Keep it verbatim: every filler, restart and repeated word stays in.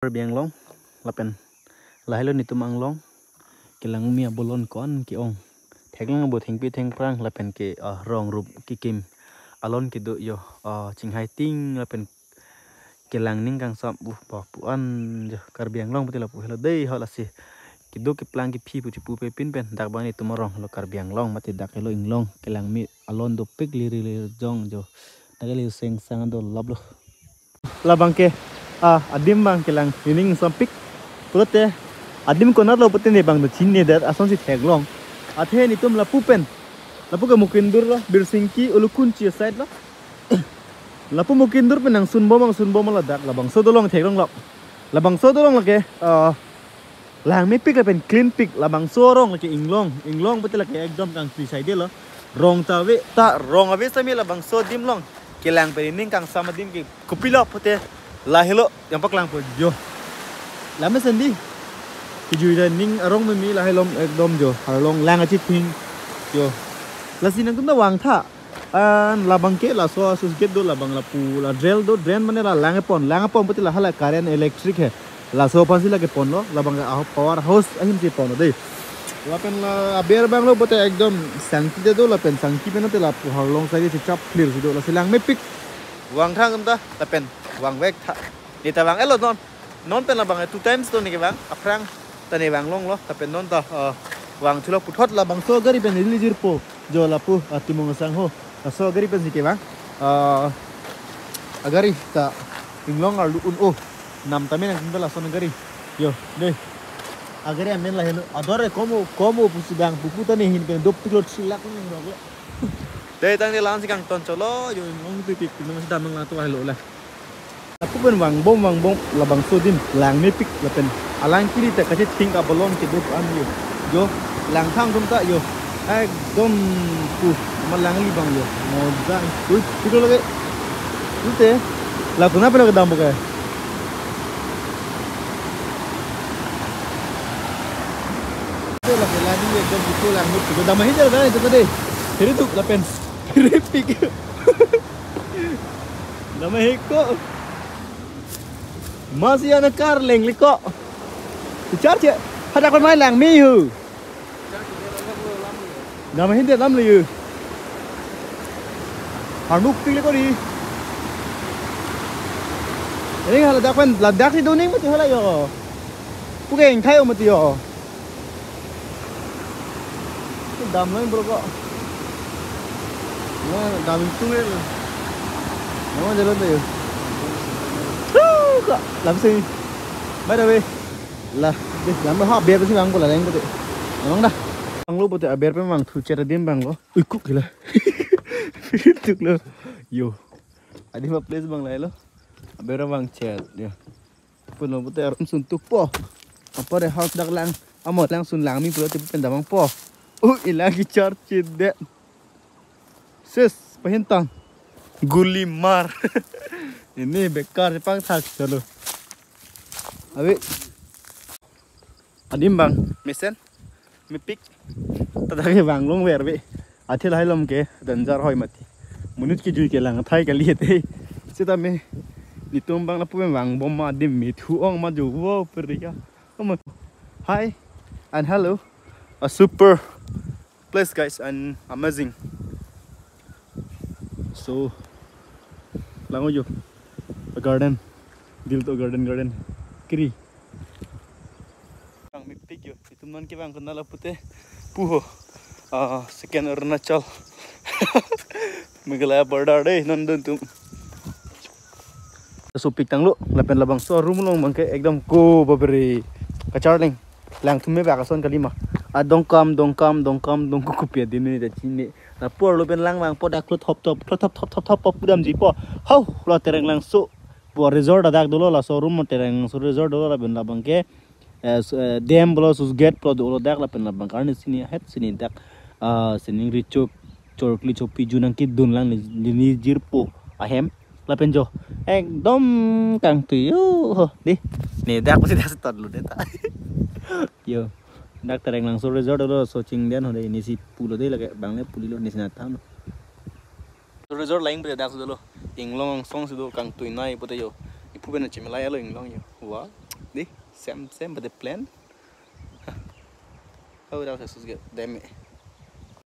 Karbi Anglong, lapen lahelo netum Anglong kelangmi abolon ko-an ke-ong. Theklong abo thengpi thengphrang lapen ke, ah, rong rup kekim alon kedo yo, ah, chinghai ting lapen kelang ning kangsam, uh, ba pu-an jo Karbi Anglong pute lapu helo dei, ho lasi kedo keplang kephi pu chipu pe pin pen dak bang netum arong helo Karbi Anglong mate dak helo inglong kelangmi alon dopik liri lirjong jo. Dak helo sengsang do lap lo. Labang ke, ah, adim bang kelang ining sampik. Pulote adim konat lo pute ne bang do chinine det asonsi theklong. Athe netum lapu pen, lapu ke Mukindur lo, Birsingki, Ulukunchi side lo. Lapu Mukindur pen nangsun bom, nangsun bom ladak labangso dolong theklong lo. Labangso dolong lake, ah, langmepik lapen clean pik, labangso arong lake inglong, inglong pute lake ekdom kangtui side lo. Rong ta ave, ta rong ave sami labangso adim along kelang pen ining kangsam adim ke kopilo pute lahelo nangpaklang po jo. Lamesen dei. Kejui ta ning arong meme lahelo ekdom jo. Arlong lang achithing jo. Lasi nangtum ta vangtha. An labang ke laso sluice gate do, labang lapu la drain do, drain mane la lang kepon, lang kepon pute la hala current electric he. Laso aphansi la kepon lo, labang ke aho power house ahim si pon lo dei. Lapen la aber bang lo pute ekdom sangki de do, lapen sangki pen te lapu arlong sagi si chap clear si do, lasi langmepik. Vangtha nangtum ta, lapen vangvek tha. Ne ta vang-et lo non. Non pen labang two times to ne kevang, aphrang ta ne vanglong lo, lapen non ta, eh, vangthu lo puthot labangso gari pen ili jirpo. Jo lapu, ah, Timung asangho. Laso gari pensi kevang. Ah, agari ta inglong arlu un-o. Nam tame nangtum ta lason gari. Yo, dei. Agari amen lahelo. Ador e komo, komo pusi bang pupu ta ne hin pen dopik lo, three lakh nang lo. Dei tangte la-ansi kangton cholo, yo inglong titik, inglong si dam nang lato helo la. Lapu pen vangbom vangbom labangso adim langmepik lapen alang kiri ta kachething abolon kedo an yo. Jo langthang atum ta yo. Ekdom pu amat langli bang yo. Mojang ui pilo lagi. Ute la kona pilo kedam buka. Ute la pela di ekdom pu langmepik. Kedam ahi jala itu tadi. Hiri tuk lapen. Hiri pik. Nama heko. Masih anak kar leng liko. Bicar cek. Hadak kon main lang mi hu. Nama hindi lam liu. Harnuk pik liko di. Ini hala dak pen ladak si doning mati hala yo. Puke ingthai mati yo. Dam lo bro ko. Nah, dam itu ya. Nama jalan tuh ya. Tuh, kok lamsing. By the way, lah, deh, lam ha aber pasi bang ko la leng ko deh. Emang dah. Bang lo pute aber pen vangthu chet adim bang lo. Ui kuk gila. Tuk lo. Yo. Adi ma place bang lai lo. Aber vang chet yo. Puno pute arum suntuk po. Apa deh house dak lang. Amo langsun langmi pulo tipu pen damang po. Uh, ilang kichar chidet. Sis, pahintang. Guli mar. Ini bekar pangthak chalo. Abi. Adim bang, mesen. Mepik. Tata ke vanglong ver be. Athil hai lom ke danger hoi mati. Monit kejui kelang athai kali ete. Seta me netum bang lapu pen vangbom ma adim me thu-ong ma jo wo perika. Oh my. Hi and hello. A super place, guys, and amazing. So, lango jo. A garden. Dil to garden, garden. Kiri. Bang mepik yo. Itum non ke bang kenal apute. Puho. Ah, second Arunachal. Meghalaya border dei non dun tum. Sopik tanglo, lapen labangso room along bangke ekdom ko babere. Kacharleng. Langthu me bak ason kalima. A dongkam, dongkam, dongkam, dongku kupi adim ne ta chine. Lapu arlo pen lang vangpo dak lo thop thop, thop thop, thop thop, thop pop pudamji po. Hau, lo Terenglangso. Bo resort adak dolo laso room mo Terenglangso resort dolo lapen labangke. Eh, s-, eh, dam pulo, sluice gate pulo dolo dak lapen labang karne sini het sini dak, ah, sining richok chorkli chopi junang kidun lang ni, ni, ni jirpo ahem lapen jo ekdom kangtui yo ho dei. Ne dak pasi dak setot lo dei ta. Yo. Dak Terenglangso resort lo so chingden ho dei, nisi pulo dei lake bang le pulilo nisi na than. Resort lain pute dak sudah lo. Inglong angsong sudah kangtui nai pute yo. Bena chimilai alo inglong yo. Wah, di, sem sem pada plan. Hau dak sasus ge deme.